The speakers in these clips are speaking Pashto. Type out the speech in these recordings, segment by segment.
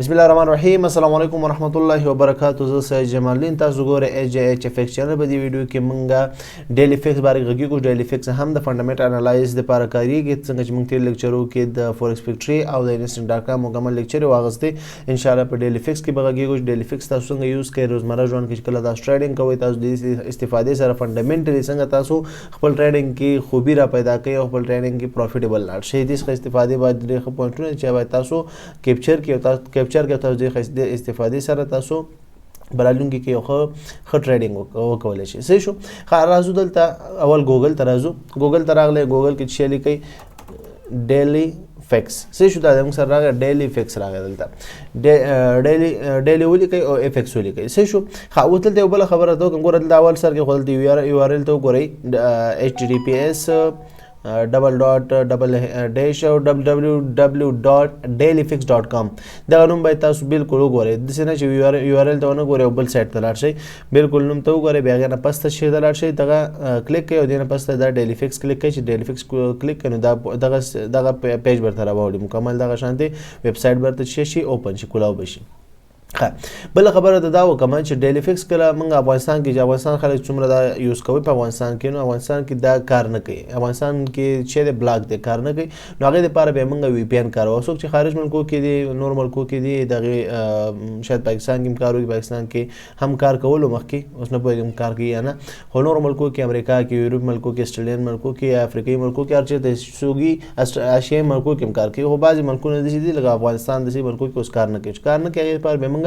بسم الله الرحمن الرحیم. السلام علیکم ورحمت الله وبرکاتو. زه سید جمال الدین، تاسو ګورئ ای جی ایچ اف ایکس چینل. په دې ویډیو کې مونږه ډیلی فکس باندې غږیږو. ډیلی فکس هم د فندامنټل انالایز لپاره کاریږي. څنګه چې مونږ تیر لیکچرو کې د فورکس فیکټری او د انویسټ ډاټ کام مکمل لیکچر واغستې، ان شاء الله په ډیلی فکس کې به غږیږو. ډیلی فکس تاسو څنګه یوز کړئ روزمره ژوند کې، کله تاسو ټریډینګ کوئ، تاسو د استفادې سره فندامنټلی څنګه تاسو خپل ټریډینګ کې خوبي را پیدا کړئ او خپل ټریډینګ کې پروفیټیبل لاړ شئ. دې څخه استفادې باید ډېر ښه پوینټونه چې باید تاسو کیپچر کړئ او تاسو کیپچر کړئ، تاسو د استفادې سره تاسو برالونکي کې یو ښه ښه ټریډینګ وکولی شئ. صحیح شو؟ ښه، راځو دلته. اول ګوګل ته راځو. ګوګل ته راغلی، ګوګل کې چې لیکئ ډیلی فکس. صحیح شو؟ دا زموږ سره راغی، ډیلی فکس راغی. دلته ډیلی ولیکئ او اف ایکس ولیکئ. صحیح شو؟ ښه، اوس دلته یو بله خبره ته وکړم. ګوره، دلته اول سر کې خو دلته یو آر ال ته وګورئ، ایچ ټي پي اس ډبل ډاټ ډبل ډیش او ډبل ډبلیو ډبلیو ډاټ ډیلی فکس ډاټ کام. دغه نوم باید تاسو بالکل وګورئ. داسې نه چې یو آر ال ته ونه ګورئ او بل سایټ ته لاړ شئ. بالکل نوم ته وګورئ، بیا هغې نه پس ته چېرته لاړ شئ، دغه کلیک کړئ او دې نه پس ته دا ډیلی فکس کلیک کړئ. چې ډیلی فکس کلیک کړئ نو دا دغه پیج برته راوړي، مکمل دغه شانتې ویب سایټ برته چې شي اوپن شي، کولاو به شي. ښه، بله خبره ته دا وکړم چې ډیلی فکس کله موږ افغانستان کې، چې افغانستان خلک څومره دا یوز کوي په افغانستان کې، نو افغانستان کې دا کار نه کوي. افغانستان کې چې د بلاک دی، کار نه کوي. نو هغې دپاره بیا موږ وی پي ان کاروو. څوک چې خارج ملکو کې دي، نور ملکو کې دي، دغې شاید پاکستان کې هم کار وکړي. پاکستان کې هم کار کولو مخکې، اوس نه پوهېږم کار کوي یا نه، خو نورو ملکو کې، امریکا کې، یورپ ملکو کې، اسټرالین ملکو کې یا افریقایي ملکو کې، هر چېرته څوک آسیایي ملکو کې هم کار کوي. خو بعضې ملکونه داسې دي لکه افغانستان، داسې ملکو کې اوس کار نه کوي. چې کار نه کوي، هغې لپاره بیا موږ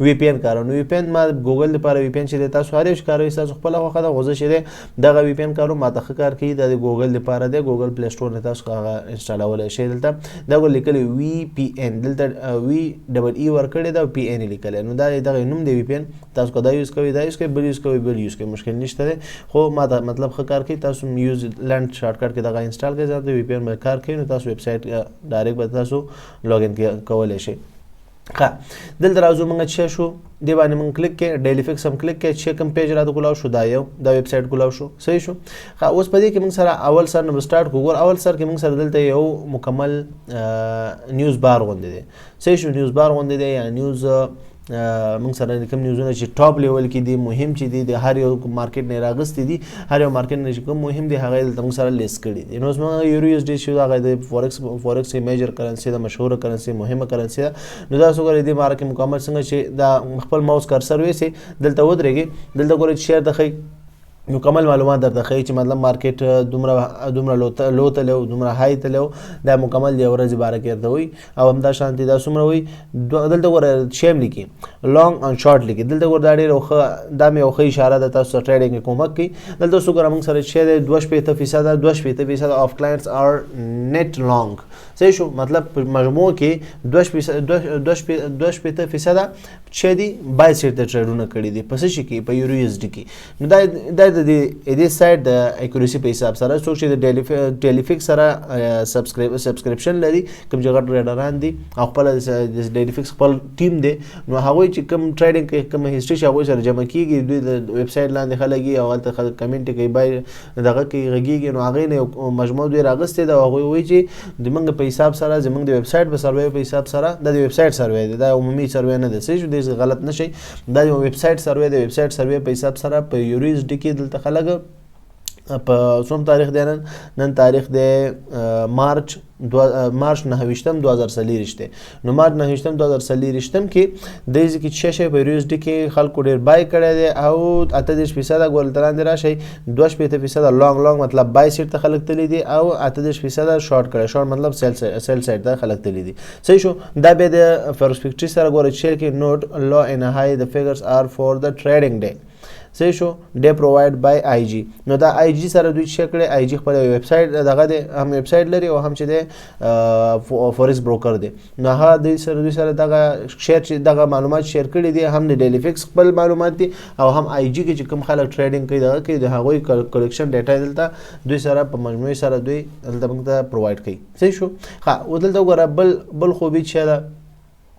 وی پی ان کاروو. نو وی پی ان ما ګوګل لپاره وی پی ان چې دی، تاسو هر یو چې کاروئ تاسو خپله خوښه ده، خو زه چې دی دغه وی پی ان کاروم، ماته ښه کار کوي. دا د ګوګل لپاره دی، ګوګل پلی سټور نه تاسو هغه انسټالولی شئ. دلته دا ګور لیکلی وی پی ان، دلته وی ډبل ای ورکړې ده او پی ان یې لیکلی. نو دا دغه نوم دی وی پی ان. تاسو که دا یوز کوئ دا یوز کوئ، بل یوز کوئ بل یوز کوئ، مشکل نشته دی، خو ماته مطلب ښه کار کوي. تاسو یوز لنډ شارټکټ کې دغه انسټال کړئ، ځان ته وی پی ان به کار کوي، نو تاسو ویب سایټ ډایرکټ به تاسو لاګین کولی شئ. ښه، دلته راځو موږ. چې شو دې باندې موږ کلیک کړئ، ډیلی فکس هم کلیک کړئ، چې کوم پیج راته کولاو شو، دا یو دا ویب سایټ کولاو شو. صحیح شو؟ ښه، اوس په دې کې موږ سره اول سر نه سٹارټ کو. ګور، اول سر کې موږ سره دلته یو مکمل نیوز بار غوندې دی. صحیح شو؟ نیوز بار غوندې دی یا نیوز موږ سره کوم نیوزونه چې ټاپ لیول کې دي، مهم چې دي، د هر یو مارکیټ نه راغستې دي، هر یو مارکیټ نه چې کوم مهم دي، هغه دلته موږ سره لیست کړي دي. نو اوس موږ یورو یو اس ډي شو، هغه د فورکس میجر کرنسي ده، مشهوره کرنسي، مهمه کرنسي ده. نو تاسو ګورئ دې مارکیټ مکمل څنګه چې دا خپل ماوس کرسر ویسي دلته ودرېږي، دلته ګورئ چې شیر ته ښیي، مکمل معلومات درته ښیي چې مطلب مارکیټ دومره دومره لو تللی و، دومره های تللی و. دا مکمل د یو ورځې باره کې درته وایي. او همدا شانتې دا څومره وایي، دلته ګوره چې هم لیکي لانګ ان شارټ لیکي. دلته ګوره، دا ډېره ښه، دا مې یو ښه اشاره ده، تاسو سره ټریډینګ کې کومک کوي. دلته اوس وګوره موږ سره چې دی 62%، 62% آف کلاینټس آر نت لانګ. صحیح شو؟ مطلب په مجموع کې 62% چې دي بای سایډ ته ټریډونه کړي دي. په څه شي کې؟ په یورو یو اس ډي کې. نو دا د دې سایډ د اکوریسي په حساب سره، څوک چې د ډیلی فکس سره سبسکرپشن لري، کوم چې غټ ټریډران دي او خپل د ډیلی فکس خپل ټیم دی، نو هغوی چې کوم ټریډینګ کوي، کوم هیسټري چې هغوی سره جمع کیږي، دوی د ویب سایټ لاندې خلک او هلته خلک کمنټ کوي، بای دغه کوي، غږیږي، نو هغې نه یو مجموعه دوی راغستې ده. او هغوی وایي چې زمونږ په حساب سره، زمونږ د ویب سایټ په سروې په حساب سره، دا د ویب سایټ سروې دی، دا عمومي سروې نه دی. صحیح شو؟ دې غلط نه شي. دا یو ویب سایټ سروې دی. ویب سایټ سروې په حساب سره په یورو یو اس ډي کې دلته خلک په څوم تاریخ دی؟ نن تاریخ دی مارچ 29 2024 دی. نو مارچ 29 2024 کې د دې کې چې شی په یورو یو اس ډي کې خلکو ډېر بای کړی دی او 38%. ګورل ته لاندې راشئ، 62% لانګ، لانګ مطلب بای سایډ ته خلک تللي دي او 38% شارټ کړی، شارټ مطلب سیل سایډ ته خلک تللي دي. صحیح شو؟ دا بیا د فورکس فیکټري سره ګورئ چې کې نوټ لو ان های د فګرز آر فور د ټریډینګ ډے. صحیح شو؟ ډے پرووایډ بای آی جی. نو دا آی جی سره دوی چې کړی، آی جی خپل ویب سایټ دغه دی، هم ویب سایټ لري او هم چې دی فورکس بروکر دی. نو هغه دوی سره دغه شیر چې دغه معلومات شیر کړي دي، هم د ډیلی فکس خپل معلومات دي او هم آی جی کې چې کوم خلک ټریډینګ کوي، دغه کوي، د هغوی کلیکشن ډیټا دلته دوی سره په مجموعي سره دوی دلته موږ ته پرووایډ کوي. صحیح شو؟ ښه، او دلته وګوره بل خوبي چې ده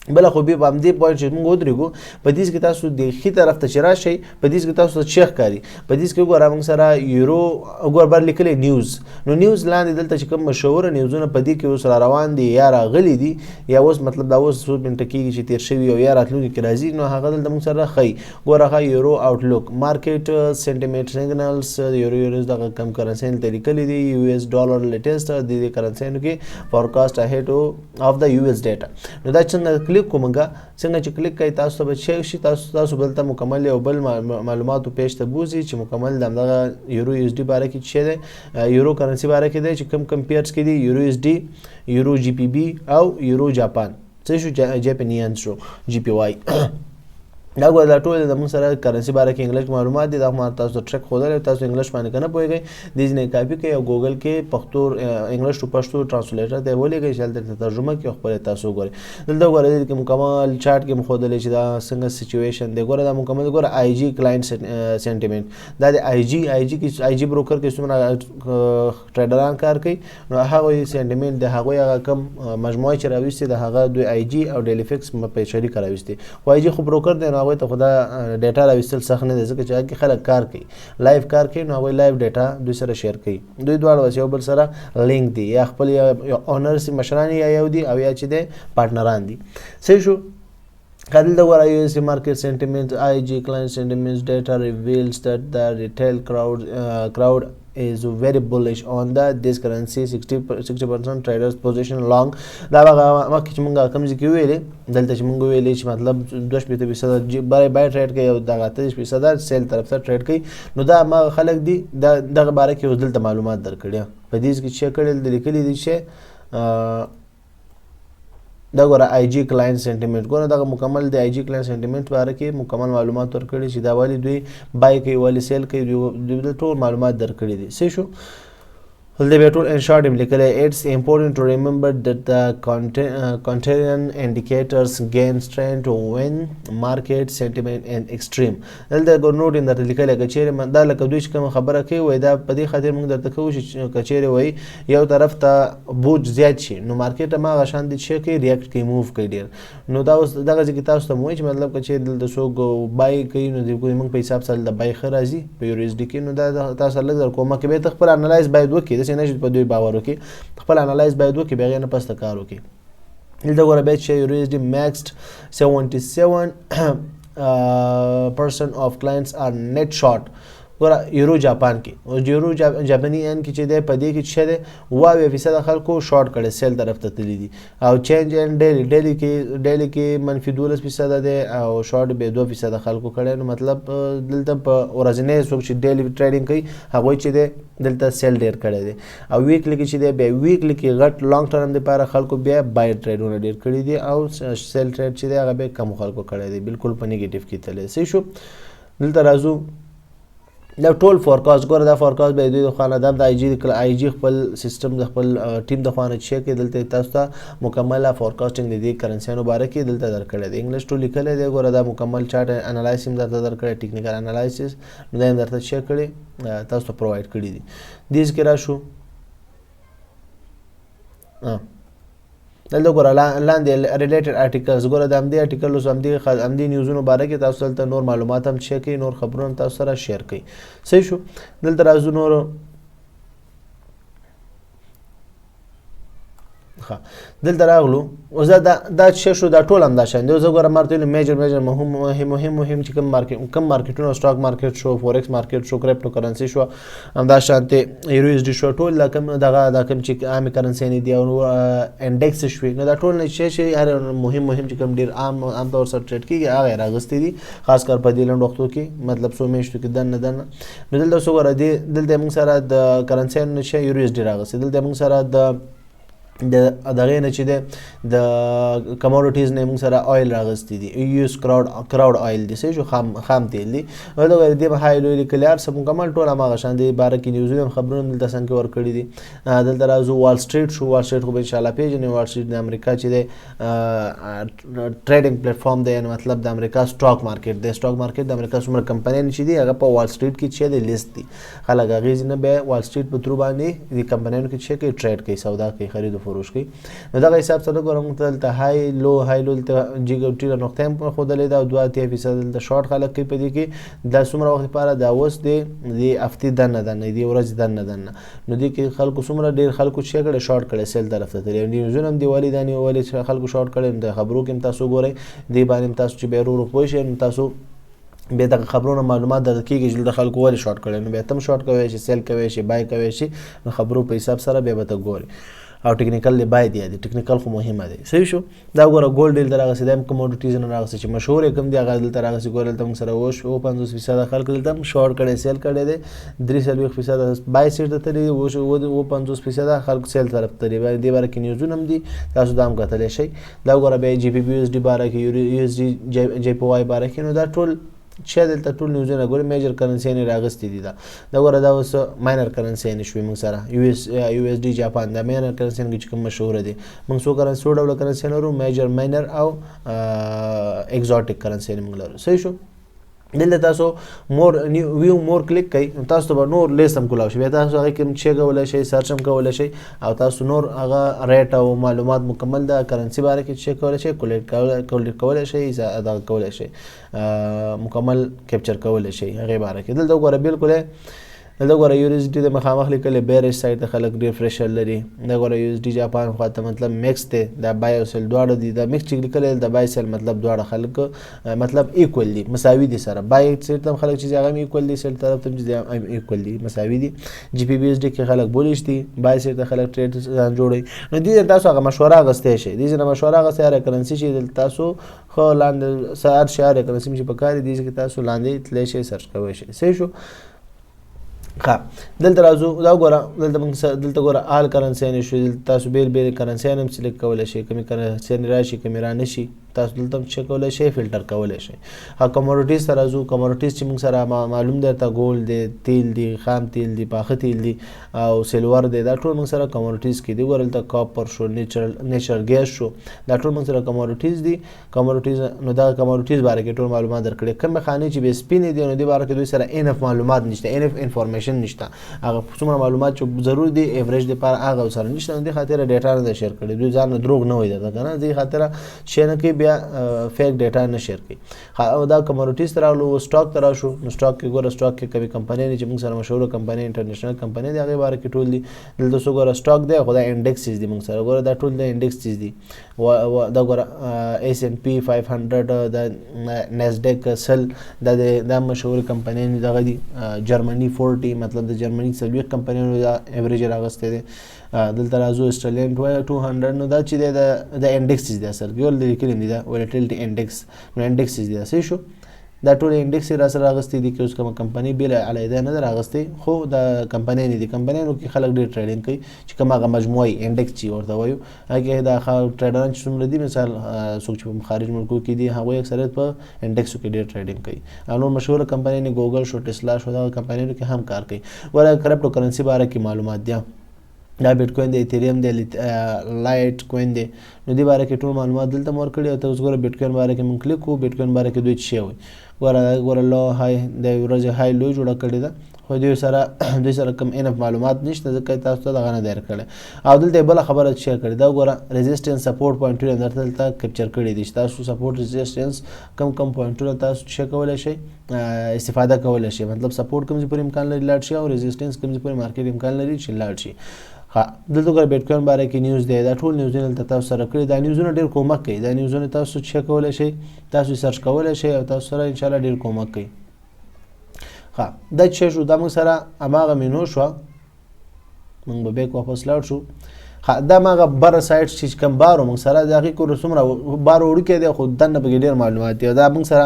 بل خو به په همدې پوینټ چې موږ ودرېږو، په دې کې تاسو د ښي طرف ته چې راشئ، په دې کې تاسو ته څه ښکاري؟ په دې کې وګوره، موږ سره یورو وګوره، بر لیکلی نیوز. نو نیوز لاندې دلته چې کوم مشهور نیوزونه په دې کې اوس را روان دي یا راغلي دي، یا اوس مطلب دا اوس څو منټه کېږي چې تېر شوي او یا راتلونکي کې راځي، نو هغه دلته موږ سره ښیي. ګوره ښه، یورو آوټلوک، مارکیټ سنټیمنټ سیګنلز، یورو یورو دغه کم کرنسي دلته لیکلي دي، یو ایس ډالر لیټیسټ، د دې کرنسیانو کې فورکاسټ اهیډ اف د یو ایس ډیټا. نو دا څنګه کلیک کوم؟ څنګه چې کلیک کوي تاسو ته به چک شي، تاسو بل ته مکمل یو بل معلوماتو پیج ته بوځي چې مکمل د همدغه یورو یو اس ډي باره کې چې دی، یورو کرنسي باره کې دی، چې کوم کوم پیئرز کې دي، یورو اس ډي، یورو جی پی بی او یورو جاپان څه شو، جاپانیان شو، جی پی وای. دا ګوره، دا ټول د موږ سره کرنسي باره کې انګلیش معلومات دي. دا ما تاسو ته ټریک ښودلی. تاسو انګلیش باندې که نه پوهېږئ، دې ځینې کاپي کړئ او ګوګل کې پښتو انګلیش ټو پښتو ټرانسلیټر ته یې ولیږئ چې هلته ترجمه کړي او خپله تاسو وګورئ. دلته وګورئ، دې کې مکمل چارټ کې مو ښودلی چې دا څنګه سچویشن دی. ګوره، دا مکمل ګوره، آی جی کلاینټ سنټیمنټ، دا د آی جی، آی جی کې، آی جی بروکر کې څومره ټریډران کار کوي، نو هغوی سنټیمنټ د هغوی هغه کوم مجموعه چې راویستي، د هغه دوی آی جی او ډیلی فکس په شریکه راویستي. خو آی جی خو بروکر دی، نو هغوی ته خو دا ډیټا راویستل سخت نه دی، ځکه چې هغه خلک کار کوي، لایو کار کوي، نو هغوی لایو ډیټا دوی سره شیر کوي. دوی دواړه اوس یو بل سره لینک دي، یا خپل یا اونرز مشران یا یو دي او یا چې دی پارټنران دي. صحیح شو؟ دلته ګوره، یو اس مارکیټ سنټیمنټ، آی جی کلاینټ سنټیمنټس ډیټا reveals that the retail crowd is very bullish on the this currency، 60% traders position long. دا هغه مخکې چې مونږ کوم ځای کې ویلې، دلته چې مونږ ویلې چې مطلب 62% بای بای ټریډ کوي او دغه 38% سیل طرف ته ټریډ کوي، نو دا ما خلک دي. دا دغه باره کې اوس دلته معلومات درکړي. په دې کې چې کړل لیکلي دي چې دا ګوره، آی جی کلاینټ سنټیمنټ ګوره، دغه مکمل د آی جی کلاینټ سنټیمنټ باره کې مکمل معلومات ورکړي چې دا ولې دوی بای کوي، ولې سیل کوي. دوی ټول معلومات درکړي دي. صحیح شو؟ دلته بیا ټول ان شارټ هم لیکلی، it's important to remember that the contrarian indicators gain strength when market sentiment and extreme. دلته ګور نوټ هم درته لیکلی، که چیرې دا لکه دوی چې کومه خبره کوي، وایي دا په دې خاطر موږ درته کوو چې که چیرې وایي یو طرف ته بوج زیات شي، نو مارکیټ هم هغه شان دي چې کوي، ریاکټ کوي، موو کوي ډېر. نو دا اوس دغه ځای کې تاسو ته مو وایي چې مطلب که چیرې دلته څوک بای کوي، نو د موږ په حساب سره دلته بای ښه راځي په یورو اس ډي کې. نو دا تاسو لږ در کومک کوي. ته خپل انالایز باید وکړي، داسې نه چې په دوی باور وکړي، خپل انالایز باید وکړي، بیا نه پس ته کار وکړي. دلته ګوره بیا چې یورو اس ډي میکسډ، 77% of clients are net short. ګوره، یورو جاپان کې، اوس یورو جاپاني ین کې چې دی، په دې کې چې دی 72% خلکو شارټ کړی، سیل طرف ته تللی دي. او چینج ان ډیلی، ډیلی کې منفي 12% دی او شارټ بیا 2% خلکو کړی. نو مطلب دلته په ورځنی څوک چې ډیلی ټریډینګ کوي، هغوی چې دی دلته سیل ډیر کړی دی. او ویکلی کې چې دی، بیا ویکلی کې غټ لانګ ټرم دپاره خلکو بیا بای ټریډونه ډیر کړي دي او سیل ټریډ چې دی هغه بیا کم خلکو کړی دی، بالکل په نیګیټیو کې تللی. صحیح شو؟ دلته راځو، دا ټول فورکاست ګوره، دا فورکاست به دوی د خوانه د آی جی، آی جی خپل سیستم د خپل ټیم د خوانه چې کې دلته تاسو ته مکمله فورکاستینګ د دې کرنسیانو باره کې دلته درکړی دی، انګلیش ټول لیکلی دی. ګوره، دا مکمل چارټ انالایسس هم درته درکړی، ټیکنیکل انالایسس، نو دا هم درته چې کړی تاسو ته پروواید کړی دي. دې کې راشو، دلته ګوره لاندې ریلیټډ آرټیکلز ګوره، د همدې آرټیکلز، همدې نیوزونو باره کې تاسو دلته نور معلومات هم شیر کوي، نور خبرونه هم تاسو سره شیر کوي. صحیح شو؟ دلته راځو نور. ښه، دلته راغلو. اوس دا چې شو، دا ټول همدا شان دی. اوس ګوره، مارته ویل میجر میجر مهم مهم مهم مهم چې کوم مارکیټ، کوم مارکیټونه، سټاک مارکیټ شو، فورکس مارکیټ شو، کریپټو کرنسي شو، همدا شان ته یورو اس ډي شو، ټول دا کوم دغه دا کوم چې عامې کرنسي نه دي او انډیکس شوي، نو دا ټول نه چې هر مهم مهم چې کوم ډیر عام طور سره ټریډ کیږي، هغه یې راغستې دي، خاص کر په دې لنډ وختو کې، مطلب څو میاشتو کې دننه دننه. نو دلته اوس وګوره، دلته موږ سره د کرنسي نه چې یورو اس ډي راغستې، دلته موږ سره د دغې نه چې دی د کموډیټیز نه موږ سره آیل راغستې دي، یو اس کراوډ آیل دی، صحیح شو؟ خام تیل دي. نو دغه دې به های لوی لیکلی، هر څه مکمل ټول هماغه شان دی باره کې نیوزونه هم خبرونه هم دلته څنګه ورکړي دي. دلته راځو، وال سټریټ شو. وال سټریټ خو به انشاءالله پېژنې. وال سټریټ د امریکا چې دی ټریډینګ پلیټفارم دی، یعنې مطلب د امریکا سټاک مارکیټ دی. سټاک مارکیټ د امریکا څومره کمپنیانې چې دي، هغه په وال سټریټ کې چې دی لیست دي. خلک هغې ځینې بیا وال سټریټ په ترو باندې دې کمپنیانو کې چې کوي، ټریډ کوي، سودا کوي، خرید و فروش کوي. نو دغه حساب سره ګوره موږ ته دلته های لو های لو دلته جګ او ټیټه نقطه هم ښودلې ده، او 82% دلته شارټ خلک کوي په دې کې. دا څومره وخت لپاره؟ دا اوس دی د هفتې دننه دننه، دې ورځې دننه دننه. نو دې کې خلکو څومره ډېر خلکو چې کړی شارټ کړی سیل طرف ته تللی. نیوزونه هم دی ولې دا ولې خلکو شارټ کړی، نو د خبرو کې هم تاسو ګورئ، دې باندې هم تاسو چې بیا ورو ورو پوه شئ، نو تاسو بیا دغه خبرونه معلومات درته کېږي چې دلته خلکو ولې شارټ کړی، نو بیا ته هم شارټ کوی شي، سیل کوی شي، بای کوی شي. نو خبرو په حساب سره بیا به ته ګورې. او ټیکنیکل دی باید یادې، ټیکنیکل خو مهمه دی. صحیح شو. دا ګوره ګولډ دلته راغسې دی، هم کموډیټیز نه راغسې چې مشهور یې کوم دی هغه دلته راغسې. ګوره دلته موږ سره اووه 50% خلک دلته هم شارټ کړی سیل کړی دی، 43% بای سیټ ته تللي دي، 57% خلک سیل طرف ته تللي. دې باره کې نیوزونه هم دي، تاسو دا هم کتلی شئ. دا ګوره بیا جی پی بي یو اس ډي باره کې، یو اس ډي جی پی وای باره کې. نو دا ټول چې دلته ټول نیوزونه ګوري میجر کرنسي نه راغستې دي. دا دا ګوره دا اوس ماینر کرنسي نه شوې موږ سره، یو اس ډي جاپان دا ماینر کرنسي نه چې کوم مشهور دي. موږ څو کرنسي، څو ډوله کرنسي لرو، میجر، ماینر او ایگزوټیک کرنسي موږ لرو. صحیح شو. دلته تاسو مور ویو مور کلیک کړئ، نو تاسو ته به نور لیست هم کولاو شي. بیا تاسو هغې کې هم چک کولی شئ، سرچ هم کولی شئ، او تاسو نور هغه ریټ او معلومات مکمل د کرنسي باره کې چک کولی شئ، کولیټ کولی شئ، دغه کولی شئ، مکمل کیپچر کولی شئ هغې باره کې. دلته وګوره بالکل دلته ګوره یو اس ډي د مخامخ لیکلی بیرش سایډ ته خلک ډېر پریشر لري. دا ګوره یو اس ډي جاپان خواته مطلب مکس دی، دا بای او سیل دواړه دي. دا مکس چې لیکلی دا بای سیل مطلب دواړه خلک مطلب ایکول دي، مساوي دي سره. بای سیل ته هم خلک چې هغه هم ایکول دي، سیل طرف ته هم چې هغه هم ایکول دي، مساوي دي. جی پی بي اس ډي کې خلک بولش دي، بای سیل ته خلک ټریډ ځان جوړوي. نو دې ځای تاسو هغه مشوره اخیستی شئ، دې ځای نه مشوره اخیستی هره کرنسي چې دلته تاسو ښه لاندې هر شی هره کرنسي چې په کار دي، دې ځای کې تاسو لاندې تللی شئ، سرچ کولی شئ. صحیح شو. ښه دلته راځو، دا وګوره دلته موږ دلته ګوره آل کرنسیانې شوې. دلته تاسو بېل بېل کرنسیانې هم سلیکټ کولی شئ، کومې کرنسیانې راشي کومې را نه شي، تاسو دلته هم چک کولی شئ، فلټر کولی شئ. ښه کموډیټیز ته راځو. کموډیټیز چې موږ سره معلوم دی درته، ګولډ دی، تیل دی، خام تیل دی، پاخه تیل دی او سلور دی، دا ټول موږ سره کموډیټیز کې دي. ګوره دلته کاپر شو، نیچرل ګیس شو، دا ټول موږ سره کموډیټیز دي. کموډیټیز نو دا کموډیټیز باره کې ټول معلومات درکړي. کومې خانې چې بې سپینې دي نو دې باره کې دوی سره انف معلومات نشته، انف انفارمیشن نشته. هغه څومره معلومات چې ضرور دي ایوریج دپاره هغه سره نشته، نو دې خاطر ډیټا نه ده شیر کړې. دوی ځان نه دروغ نه وایي درته که نه، دې خاطر شی نه کوي، بیا فیک ډیټا نه شیر کوي. او دا کموډیټیز ته راغلو، سټاک ته راشو. نو سټاک کې ګوره سټاک کې کومې کمپنۍ دي چې موږ سره مشهوره کمپنۍ، انټرنیشنل کمپنۍ دي، هغې باره کې ټول دي. دلته څو ګوره سټاک دی، خو دا انډیکسز دي موږ سره. ګوره دا ټول د انډیکسز دي. دا ګوره اس ان پی 500، دا ناسډک 100، دا د دا مشهور کمپنۍ دغه دي. جرمني 40 مطلب د جرمني 40 کمپنیانو دا ایوریج راغستی دی. دلته راځو اسټرالین 200. نو دا چې دی دا انډیکسز دی اصل کې، ولې لیکلي دي دا ولټیلیټي انډیکس، نو انډیکسز دی. صحیح شو. دا ټول انډیکس یې راسره راغستې دي، که اوس کومه کمپنۍ بېله علیحده نه ده راغستې، خو دا کمپنۍ نه دي. کمپنیانو کې خلک ډېر ټریډینګ کوي چې کوم هغه مجموعه وي انډیکس چې ورته وایو، هغه کې دا ټریډران چې څومره دي، مثال څوک چې په خارج ملکو کې دي هغوی اکثریت په انډیکسو کې ډېر ټریډینګ کوي. او نور مشهوره کمپنۍ نه ګوګل شو، ټسلا شو، دغه کمپنیانو کې هم کار کوي. ګوره کریپټو کرنسي باره کې معلومات دي، دا بیټ کوین دی، ایتھریم دی، لایټ کوین دی. نو دې باره کې ټول معلومات دلته مو ورکړي. او ته اوس ګوره بیټ کوین باره کې موږ کلیک کړو، بیټ کوین باره کې دوی څه شی وایي. ګوره دا ګوره لو های د ورځې های لوی جوړه کړې ده، خو دوی سره کوم انف معلومات نشته، ځکه تاسو ته دغه نه دی درکړی. او دلته یې بله خبره شیر کړې ده، ګوره ریزیسټنس سپورټ پوینټونه درته دلته کپچر کړي دي چې تاسو سپورټ ریزیسټنس کم کم پوینټونه تاسو څه کولی شئ، استفاده کولی شئ. مطلب سپورټ کوم ځای پورې امکان لري لاړ شي، او ریزیسټنس کوم ځای پورې مارکیټ امکان لري چې لاړ شي. ښه دلته ګوره بیټ کوین باره کې نیوز دی، دا ټول نیوزونه دلته تاسو سره کړي. دا نیوزونه ډېر کومک کوي، دا نیوزونه تاسو څه کولی شئ، تاسو سرچ کولی شئ او تاسو سره انشاءالله ډېر کومک کوي. ښه دا چې شو دا موږ سره هماغه مینو شوه، موږ به بیک واپس لاړ شو. ښه دا هماغه بره سایټ چې کوم بار و موږ سره، د هغې کور څومره بار وړوکی دی، خو دننه پکې ډېر معلومات دي. او دا موږ سره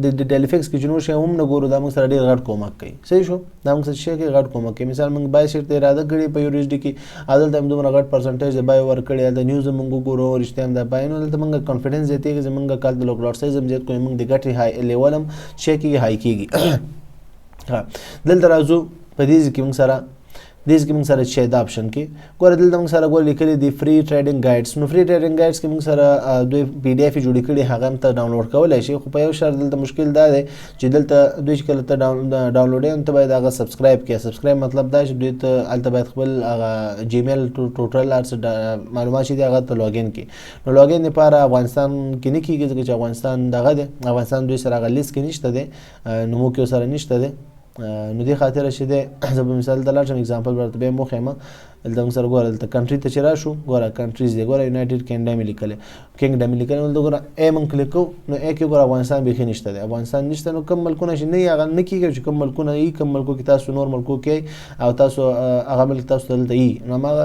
د ډیلیفکس کې چې نور شی هم نه ګورو، دا موږ سره ډېر غټ کومک کوي. صحیح شو. دا موږ سره شی کوي، غټ کومک کوي. مثال موږ بای سیټ ته اراده کړې په یو ایچ ډي کې، او دلته هم دومره غټ پرسنټیج د بای ورکړی، هلته نیوز هم موږ وګورو، رښتیا هم دا بای، نو دلته موږ کانفیډنس زیاتېږي، زموږ کال د لاټ سایز هم زیات کوي، موږ د ګټې های لیول هم شی کېږي، های کېږي. دلته راځو په دې ځای کې موږ سره دې کې موږ سره چې دا option کې ګوره، دلته موږ سره ګوره لیکلي دي free trading guides. نو free trading guides کې موږ سره دوی PDF جوړې کړي، هغه هم ته download کولی شي، خو په یو شرط. دلته مشکل دا دی چې دلته دوی چې کله ته download یې، نو ته باید هغه subscribe کړې. Subscribe مطلب دا چې دوی ته هلته باید خپل هغه Gmail total هر څه معلومات چې دي هغه ته login کړي. نو login لپاره افغانستان کې نه کېږي، ځکه چې افغانستان دغه دی، افغانستان دوی سره هغه لیست کې نشته دی، نو موږ سره نشته دی. نو دې خاطر چې دی، زه په مثال ته لاړ شم، example ورته بیا مو ښیم. دلته موږ سره ګوره، دلته country ته چې راشو، ګوره countries دی، ګوره United Kingdom یې لیکلی، Kingdom یې لیکلی. دلته ګوره ای مونږ کلیک کوو، نو ای کې ګوره افغانستان بیخي نشته دی، افغانستان نشته. نو کوم ملکونه چې نه هغه نه کېږي، چې کوم ملکونه یي، کوم ملکو کې تاسو نور ملکو کې او تاسو هغه ملک تاسو دلته یي، نو هماغه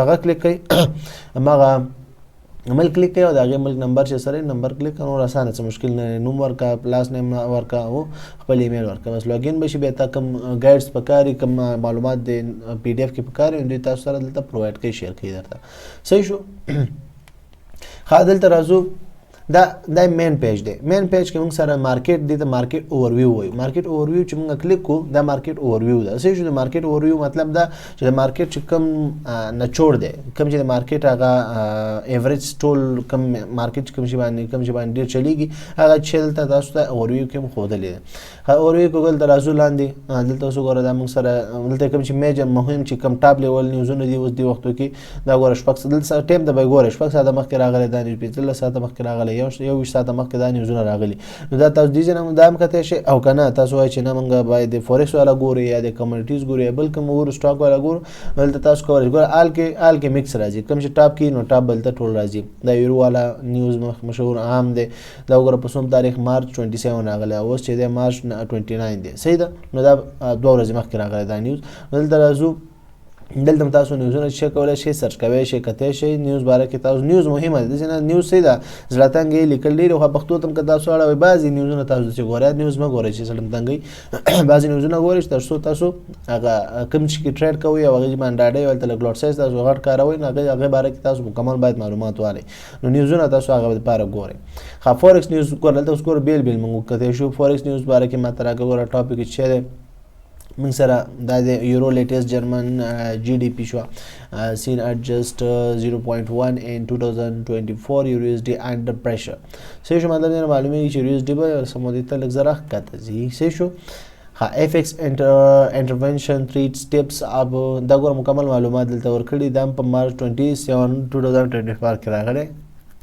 هغه کلیک کوئ، هماغه ملک کلیک کوي او د هغې ملک نمبر چې سره نمبر کلیک کړه. نور اسانه، څه مشکل نه. نوم ورکا، last name ورکا او خپل ایمیل ورکا، بس login به شي. بیا تا کوم guides پکاري، کوم معلومات د PDF کې پکاري، دوی تاسو سره دلته provide کوي، share کوي درته. صحیح شو؟ ښه، دلته راځو. دا main page دی. Main page کې موږ سره market دی، ته market overview وایو. Market overview چې موږ کلیک کو، دا market overview ده. صحیح شو؟ د market overview مطلب دا چې د market چې کوم نچوړ دی، کوم چې د market هغه average ټول کوم market کوم شي باندې ډیر چلیږي، هغه چې دلته تاسو ته overview کې ښودلې ده. Overview کې دلته راځو لاندې. دلته اوس وګوره، دا موږ سره دلته کوم چې major مهم چې کوم top level نیوزونه دي اوس دی وختو کې، دا ګوره شپږ دلته ټیم ته به ګوره، 6 ساعته مخکې راغلی دا news، 15 ساعته مخکې راغلی، 21 ساعته مخکې دا نیوزونه راغلي. نو دا تاسو دې نه دا هم کتلی شئ او که نه تاسو وایئ چې نه، موږ باید د فورکس والا ګورو یا د commodities ګورو یا بل کوم ګورو، stock والا ګورو، دلته تاسو کولی شئ. ګوره all کې mix راځي، کوم چې top کې نو top دلته ټول راځي. دا یورو والا news مشهور عام دی. دا وګوره په څوم تاریخ، مارچ 27 راغلی، اوس چې دی مارچ 29 دی. صحیح ده؟ نو دا 2 ورځې مخکې راغلی دا news. دلته راځو. دلته تاسو نیوزونه چک کولای شئ، search کولی شئ، کتلی شئ news باره کې. تاسو news مهمه ده، داسې نه news صحیح ده، زړه تنګ لیکل ډېر، خو پښتو ته هم که تاسو اړوئ، بعضې نیوزونه تاسو چې ګورئ، news مه ګورئ چې زړه تنګوي، بعضې نیوزونه ګورئ چې تر څو تاسو هغه کوم چې کې trade کوئ او هغې باندې ډاډه یئ، هلته لږ lot size تاسو غټ کاروئ، نو هغې باره کې تاسو مکمل باید معلومات والئ. نو نیوزونه تاسو هغه لپاره ګورئ. ښه، forex news ګوره، دلته اوس ګوره بېل بېل موږ کتلی شو. Forex news باره کې ماته راکړه، ګوره topic چې دی موږ سره دا د یورو latest German GDP شو seen at just 0.1 in 2024، Euro USD under pressure. صحیح شو؟ مطلب نه معلومیږي چې Euro USD به څه مودې ته لږ ذره ښکته ځي. صحیح شو؟ ها، FX intervention threat steps up. دا ګوره مکمل معلومات دلته ورکړي. دا په مارچ 27 2024 کې راغلی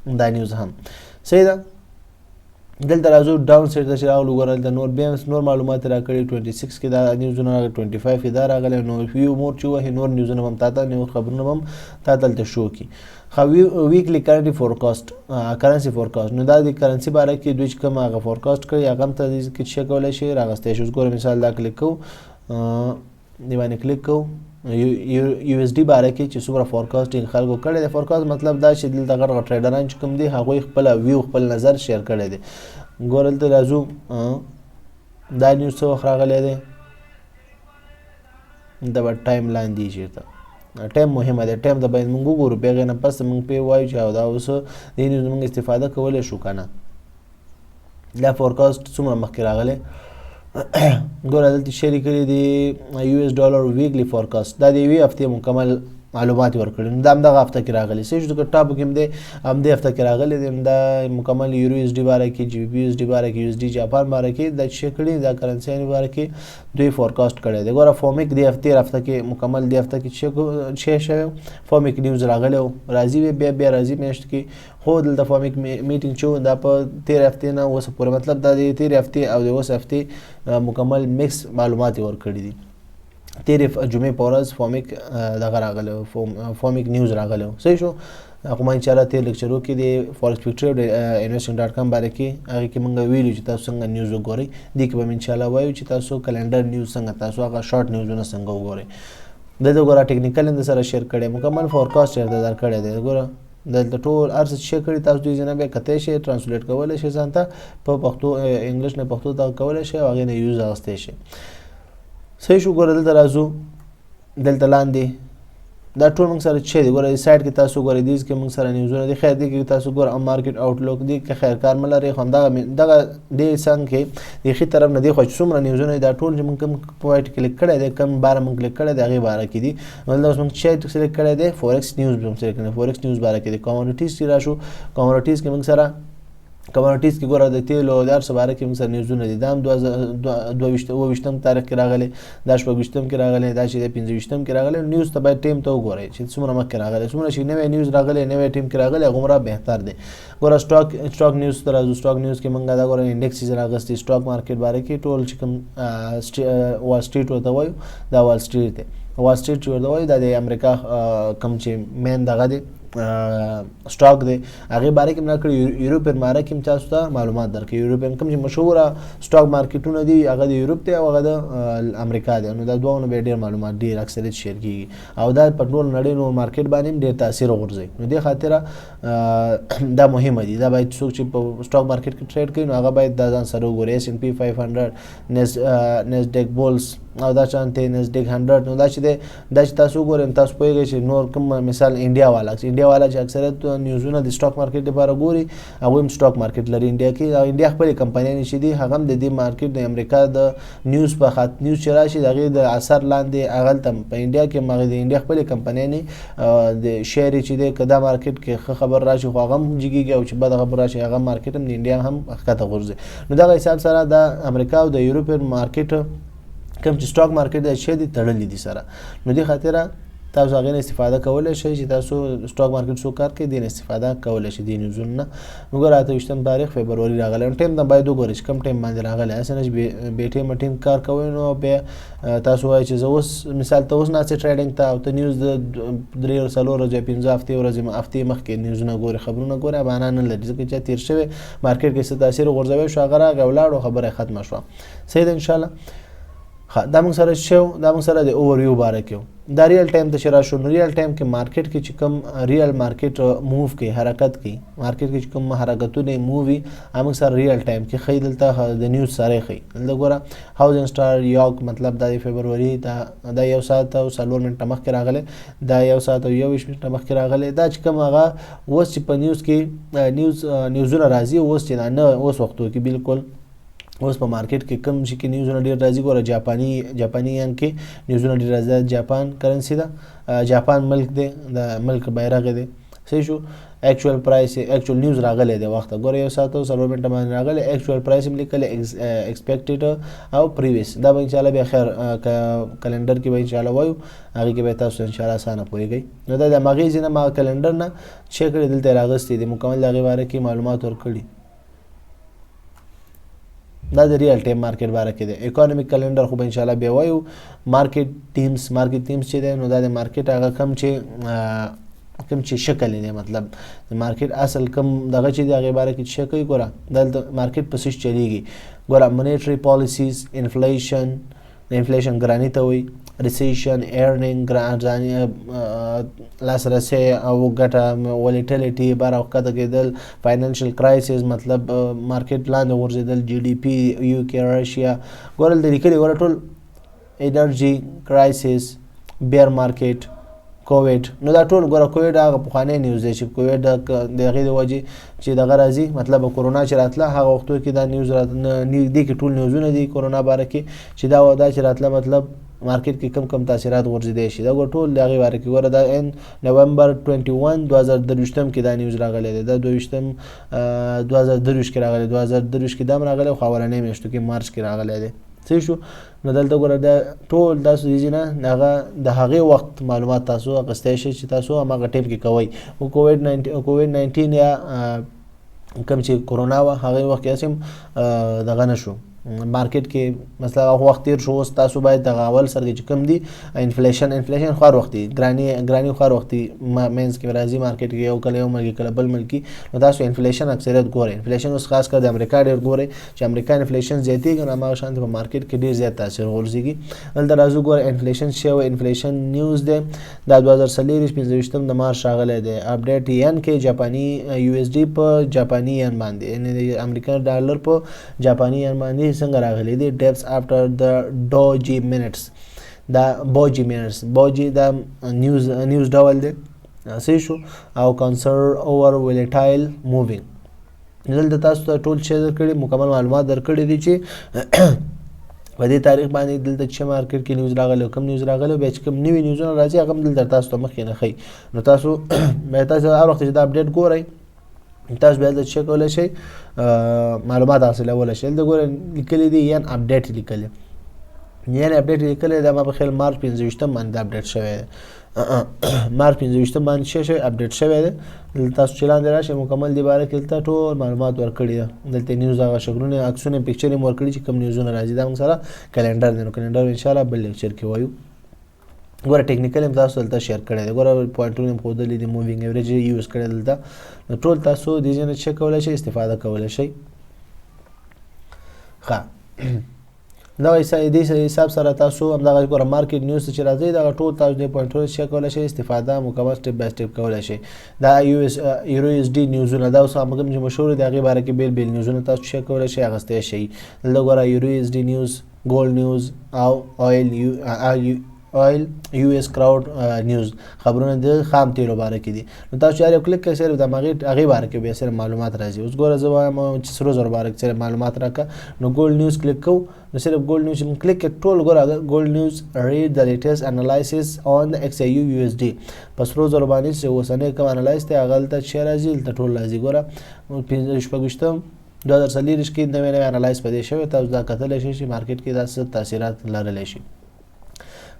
دا news هم. صحیح ده؟ دلته راځو down side ته چې راغلو، ګوره دلته نور بیا نور معلومات راکړي. 26 کې دا نیوزونه راغلي، 25 کې دا راغلی. نو view more چې وهې، نور نیوزونه هم تاته، نور خبرونه هم تاته دلته شو کی. خو weekly currency forecast، currency forecast، نو دا د currency باره کې دوی چې کوم هغه forecast کړي، هغه هم ته دې کې چې کولی شي راغستی شي. اوس ګوره مثال دا کلیک کوو، دې باندې کلیک کوو، USD باره کې چې څومره forecasting خلکو کړی دی. Forecast مطلب دا چې دلته غټ غټ ټریډران چې کوم دي، هغوی خپل view، خپل نظر share کړی دی. ګوره دلته راځو، دا news څه وخت راغلی دی؟ دا به time لاندې چېرته time مهمه ده، time ته باید موږ وګورو، بیا هغې نه پس موږ پرې وایو چې دا اوس دې news موږ استفاده کولی شو که نه. دا forecast څومره مخکې راغلی؟ ګوره دلته شریک لیکلي دي US dollar weekly forecast، دا د یوې هفتې مکمل معلومات ورکړي. نو دا همدغه هفته کې راغلی. څه شو که top کې هم دی، همدې هفته کې راغلی دی. دا مکمل Euro USD باره کې، GBP USD باره کې، USD جاپان باره کې دا چې کړي، دا کرنسیانو باره کې دوی forecast کړی دی. ګوره FOMC دې هفتې هفته کې مکمل دې هفته کې چې شوی FOMC news راغلی و، راځي بیا بیا راځي میاشت کې. خو دلته FOMC meeting چې دا په تېرې هفتې نه اوسه پورې، مطلب دا د تېرې هفتې او د اوس هفتې مکمل mix معلومات یې ورکړي دي. تېرې جمعې په ورځ FOMC دغه راغلی، FOMC news راغلی. صحیح شو؟ خو ما انشاءالله تېر لیکچرو کې د Forex Factory او Investing dot com باره کې هغې کې مونږ ویلو چې تاسو څنګه news وګورئ. دې کې به ان شاءالله وایو چې تاسو calendar news څنګه، تاسو هغه شارټ نیوزونه څنګه وګورئ. دلته ګوره technical هم سره share کړی، مکمل forecast یې درته درکړی دی. ګوره دلته ټول هر څه share کړي، تاسو دوی ځینې بیا کتی شئ، translate کولی شئ ځان ته په پښتو، English نه پښتو ته کولی شئ او هغې نه use اخیستی شئ. صحیح شو؟ ګوره دلته راځو، دلته لاندې دا ټول موږ سره چې دی، ګوره سایت کې تاسو ګورئ، دې کې موږ سره نیوزونه دي. خیر، دې کې تاسو ګوره مارکیټ آوټلوک دي کې خیر کار ملري، خو دغه دغه دې څنګه کې د ښي طرف نه دی خو څومره نیوزونه، دا ټول چې موږ کوم پوینټ کلیک کړی دی، کوم بار موږ کلیک کړی دی، هغې باره کې دي. نو دلته اوس موږ چې سلیکټ کړی دی، فورکس نیوز موږ سلیکټ کړی، فورکس نیوز باره کې دي. کموډیټیز کې راشو، کموډیټیز کې موږ سره کموډیټیز کې ګوره د تیلو او د هر څه باره کې موږ سره نیوزونه دي. دا هم 22 تاریخ کې راغلی، دا 26 کې راغلی، دا چې د 25 کې راغلی. نیوز ته باید ټیم ته وګورئ چې څومره مخکې راغلی، څومره چې نوی نیوز راغلی، نوی ټیم کې راغلی، هغومره بهتر دی. ګوره سټاک نیوز ته راځو. سټاک نیوز کې موږ دا ګوره انډیکسز راغستي، سټاک مارکیټ باره کې ټول چې کوم وال سټریټ ورته وایو، دا وال سټریټ دی. وال سټریټ چې ورته وایو، دا د امریکا کوم چې مین دغه دی، سټاک دی، هغه باره کې نه کړی. یورپین باره کې تاسو ته معلومات درکړي. یورپین کوم چې مشهوره سټاک مارکیټونه دي، هغه د یورپ دی او هغه د امریکا دی. نو دا دوه به ډیر معلومات ډیر اکثریت شیر کیږي او دا په ټول نړۍ نو مارکیټ باندې ډیر تاثیر غورځي. نو دې خاطر دا مهمه دي. دا باید څوک چې په سټاک مارکیټ کې ټریډ کوي، نو هغه باید دا ځان سره وګوري. اس ان پی 500، نیسډیک بولز او دا چانته نیسډیک 100. نو دا چې دا چې تاسو وګورئ، تاسو پوهیږئ چې نور کوم مثال انډیا والا، انډیا والا چې اکثریت نیوزونه د سټاک مارکیټ لپاره ګوري، هغوی هم سټاک مارکیټ لري انډیا کې. او انډیا خپلې کمپنیانې چې دي، هغه هم د دې مارکیټ د امریکا د نیوز په خاطر، نیوز چې راشي د هغې د اثر لاندې هغلته په انډیا کې هم هغې د انډیا خپلې کمپنیانې د شیر چې دی، که دا مارکیټ کې ښه خبر راشي خو هغه هم جګېږي او چې بده خبر راشي هغه مارکیټ هم د انډیا هم ښکته غورځي. نو دغه حساب سره د امریکا او د یورپین مارکیټ کوم چې سټاک مارکیټ دی چې دي تړلي دي سره. نو دې خاطر تاسو هغې نه استفاده کولی شئ چې تاسو سټاک مارکیټ څوک کار کوي، دې نه استفاده کولی شئ دې نیوزونو نه. نو ګوره 28 تاریخ فبروري راغلی، نو ټایم ته باید وګورئ چې کوم ټایم باندې راغلی. هسې نه چې بې ټایمه ټیم کار کوئ، نو بیا تاسو وایئ چې زه اوس مثال ته اوس ناست ټریډینګ ته او ته نیوز د 3 او 4 ورځې یا 5 هفتې ورځې هفتې مخکې نیوزونه ګورې، خبرونه ګورې، معنا نه لري، ځکه چې تېر شوی مارکیټ کې څه تاثیر غورځوی شو، هغه راغی او لاړو، خبره یې ختمه شوه. صحیح ده انشاءالله. ښه، دا موږ سره شو، دا موږ سره د اووریو باره کې. دا ریل ټایم ته چې راشو، نو ریل ټایم کې مارکیټ کې چې کوم ریل مارکیټ موو کوي، حرکت کوي، مارکیټ کې چې کوم حرکتونه موو وي، هغه موږ سره ریل ټایم کې ښیي. دلته د نیوز سره ښیي. دلته ګوره هاوزینګ سټار یاک، مطلب دا د فبروري دا 1 ساعت او 4 منټه مخکې راغلی، دا 1 ساعت او 21 منټه مخکې راغلی. دا چې کوم هغه اوس چې په نیوز کې نیوزونه راځي، اوس چې نه اوس وختو کې بالکل اوس په مارکیټ کې کوم شي کې نیوزونه ډېر راځي. ګوره جاپاني ین کې نیوزونه ډېر راځي. دا جاپان کرنسي ده، جاپان ملک دی، د ملک بیرغ دی. صحیح شو. اکچوال پرایس، اکچوال نیوز راغلی دی وخته. ګوره 1 ساعت او 4 منټه باندې راغلی، اکچوال پرایس هم لیکلی، ایکسپیکټډ او پریویس. دا به انشاءالله بیا خیر کلندر کې به انشاءالله وایو، هغې کې به تاسو انشاءالله اسانه پوهېږئ. نو دا د هماغې ځای نه ما کلندر نه چې کړی دلته یې راغستی دی، مکمل د هغې باره کې معلومات ورکړي. دا د ریل ټایم مارکیټ باره کې دی. اکونومیک کلندر خو به انشاءالله بیا وایو. مارکیټ ټیمز، مارکیټ ټیمز چې دی، نو دا د مارکیټ هغه کوم چې شکل دی، مطلب د مارکیټ اصل کوم دغه چې دی هغې باره کې چې کوي. ګوره دلته مارکیټ په څه چلیږي. ګوره مونیټري پالیسیز، انفلیشن، د انفلیشن ګرانی ته وایي، ریسیشن، ایرنینګ، ارزاني لاسرسی او ګټه، ولیټیلیټي بار او ښکته کېدل، فاینانشل کرایسس مطلب مارکیټ لاندې غورځېدل، جی ډي پي، یو کې، رشیا. ګوره دلته لیکلي، ګوره ټول انرژي کرایسس، بیر مارکیټ، کووډ. نو دا ټول ګوره کووډ هغه پخوانی نیوز دی چې کووډ د هغې د وجې چې دغه راځي، مطلب کورونا چې راتله هغه وختو کې دا نیوز دې کې ټول نیوزونه دي کورونا باره کې چې دا چې راتله، مطلب مارکیټ کې کم کم تاثیرات غورځېدی شي. دا ګوره ټول د هغې باره کې. ګوره دا ان نومبر 21 2023 کې دا نیوز راغلی دی. دا دوهویشتم، 2023 کې راغلی، 2023 کې دا هم راغلی، خو اولنۍ میاشتو کې مارچ کې راغلی دی. صحیح شو. نو دلته ګوره دا ټول تاسو دې ځای نه هغه د هغې وخت معلومات تاسو اخیستی شئ چې تاسو هماغه ټایم کې کوئ. او کووډ 19 یا کوم چې کورونا وه هغې وخت کې هسې هم دغه نه شو مارکیټ کې، مثلا هغه وخت تېر شو. اوس تاسو باید دغه اول سر کې چې کوم دي انفلیشن، انفلیشن خو هر وخت دی، ګراني خو هر وخت دی منځ کې راځي مارکیټ کې، یو کله یو ملک کله بل ملک کې. نو تاسو انفلیشن اکثریت ګورئ. انفلیشن اوس خاص کر د امریکا ډېر ګورئ چې امریکا انفلیشن زیاتېږي، نو هماغه شان په مارکیټ کې ډېر زیات تاثیر غورځېږي. دلته راځو ګوره انفلیشن شوی، انفلیشن نیوز دی دا 2024 25 د مارچ راغلی دی. اپډیټ ین کې جاپاني یو اس ډي په جاپاني ین باندې، یعنې د امریکا ډالر په جاپاني ین باندې څنګه راغلی دی. ډیپس آفټر د ډوجي منټس، دا بوجي میرز بوجي دا نیوز ډول دی، صحیح شو. او کنسر اوور ولیټایل مووینګ. دلته تاسو ته ټول شی درکړي، مکمل معلومات درکړي دي چې په دې تاریخ باندې دلته چې مارکیټ کې نیوز راغلی، کوم نیوز راغلی، بیا چې کوم نوي نیوزونه راځي هغه هم دلته تاسو ته مخکې نه ښیي. نو تاسو بیا تاسو هر وخت چې دا اپډیټ ګورئ، تاسو بیا دلته څه کولی شئ، معلومات حاصلولی شئ. دلته ګورئ لیکلي دي ین اپډیټ لیکلی، یعنی اپډیټ لیکلی دا ما په خیال مارچ 25 باندې اپډیټ شوی دی. مارچ 25 باندې څه شوی اپډیټ شوی دی. دلته تاسو چې لاندې راشئ مکمل دې باره کې دلته ټول معلومات ورکړي ده. دلته نیوز هغه شکلونه، عکسونه، پکچرې هم ورکړي چې کوم نیوزونه راځي. دا موږ سره کلندر دی، نو کلندر ان شاء الله بل لیکچر کې وایو. ګوره ټیکنیکل هم تاسو دلته شیر کړی دی، ګوره پوینټونه هم ښودلي دي، مووینګ ایوریج یې یوز کړی دلته. نو ټول تاسو دې ځای نه څه کولی شئ، استفاده کولی شئ. ښه، دغه دې حساب سره تاسو همدغه ګوره مارکیټ نیوز ته چې راځئ، دغه ټول تاسو دې پوینټونه څه کولی شئ، استفاده مکمل سټیپ بای سټیپ کولی شئ. دا یو اس یورو اس ډي نیوزونه دا اوس هغه کوم چې مشهور دي، هغې باره کې بېل بېل نیوزونه تاسو څه کولی شئ، اخیستی شئ. دلته ګوره یورو اس ډي نیوز، ګولډ نیوز او آیل یو اس کراوډ نیوز خبرونه د خام تیلو باره کې دي. نو تاسو چې هر یو کلیک کوئ صرف د هغې باره کې بیا صرف معلومات راځي. اوس ګوره زه وایم چې سرو زرو باره کې صرف معلومات راکړه، نو ګولډ نیوز کلیک کوو، نو صرف ګولډ نیوز چې موږ کلیک کړو ټول ګوره ګولډ نیوز ریډ د لیټیسټ انالایسس آن د ایکس ای یو یو اس ډي. په سرو زرو باندې چې اوسنی کوم انالایز دی هغه دلته چې راځي، دلته ټول راځي. ګوره 25 2024 کې نوی نوی انالایز په دې شوی، تاسو دا کتلی شئ چې مارکیټ کې دا څه تاثیرات لرلی شي.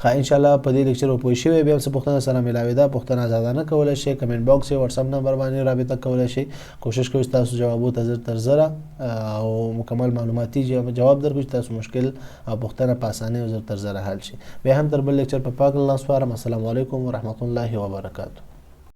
ښه، ان شاء الله په دې لیکچر به پوه شوی. بیا هم څه پوښتنه سره ملاوېده، پوښتنه آزادانه کولی شئ، کمنټ باکس یې واتساپ نمبر باندې رابطه کولی شئ. کوشش کوئ چې تاسو جوابو ته زر تر زره او مکمل معلوماتي جواب درکړو چې تاسو مشکل او پوښتنه په اسانۍ او زر تر زره حل شي. بیا هم تر بل لیکچر په پاک الله سپارم. السلام علیکم ورحمت الله وبرکاته.